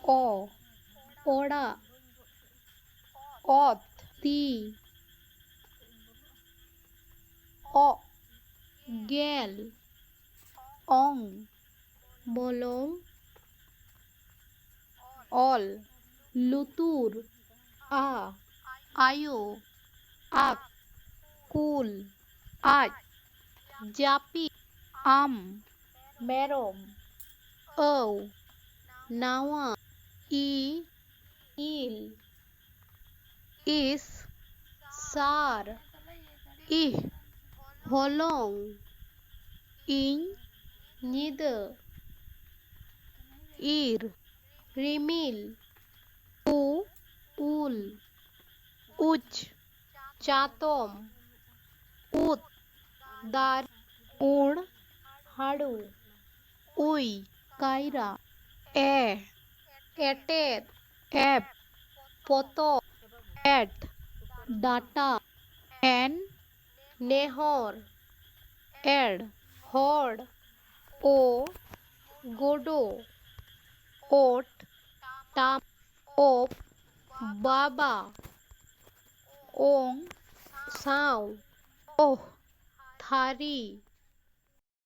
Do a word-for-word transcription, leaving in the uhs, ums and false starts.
ᱚ, ᱚᱲᱟᱜ᱾ ᱚᱛ, ᱛᱤ᱾ ᱚᱜ, ᱜᱮᱞ᱾ ᱚᱝ, ᱵᱚᱞᱚᱝ᱾ ᱚᱞ, ᱞᱩᱛᱩᱨ᱾ ᱟ, ᱟᱭᱳ᱾ ᱟᱠ, ᱠᱩᱞ᱾ ᱟᱡ, ᱡᱟᱹᱯᱤᱫ᱾ ᱟᱢ, ᱢᱮᱨᱚᱢ᱾ ᱟᱹᱣ, ᱱᱟᱣᱟ᱾ ᱤ, ᱤᱞ᱾ ᱤᱥ, ᱥᱟᱨ᱾ ᱤᱦ, ᱦᱚᱞᱚᱝ᱾ ᱤᱧ, ᱧᱤᱫᱟᱹ᱾ ᱤᱨ, ᱨᱤᱢᱤᱞ᱾ ᱩ, ᱩᱞ᱾ ᱩᱪ, ᱪᱟᱛᱚᱢ᱾ ᱩᱫ, ᱫᱟᱨᱮ᱾ ᱩᱬ, ᱦᱟᱹᱲᱩ᱾ ᱩᱭ, ᱠᱟᱭᱨᱟ᱾ ᱮ, ᱮᱴᱮᱫ᱾ ᱮᱯ, ᱯᱚᱛᱚᱵ᱾ ᱮᱴ, ᱰᱟᱴᱟ᱾ ᱮᱱ, ᱱᱮᱦᱚᱨ᱾ ᱮᱲ, ᱦᱚᱲ᱾ ᱳ, ᱜᱳᱰᱳ᱾ ᱳᱴ, ᱴᱟᱢ᱾ ᱳᱯ, ᱵᱟᱵᱟ᱾ ᱳᱝ, ᱥᱟᱶ᱾ ᱳᱦ, ᱛᱷᱟᱹᱨᱤ᱾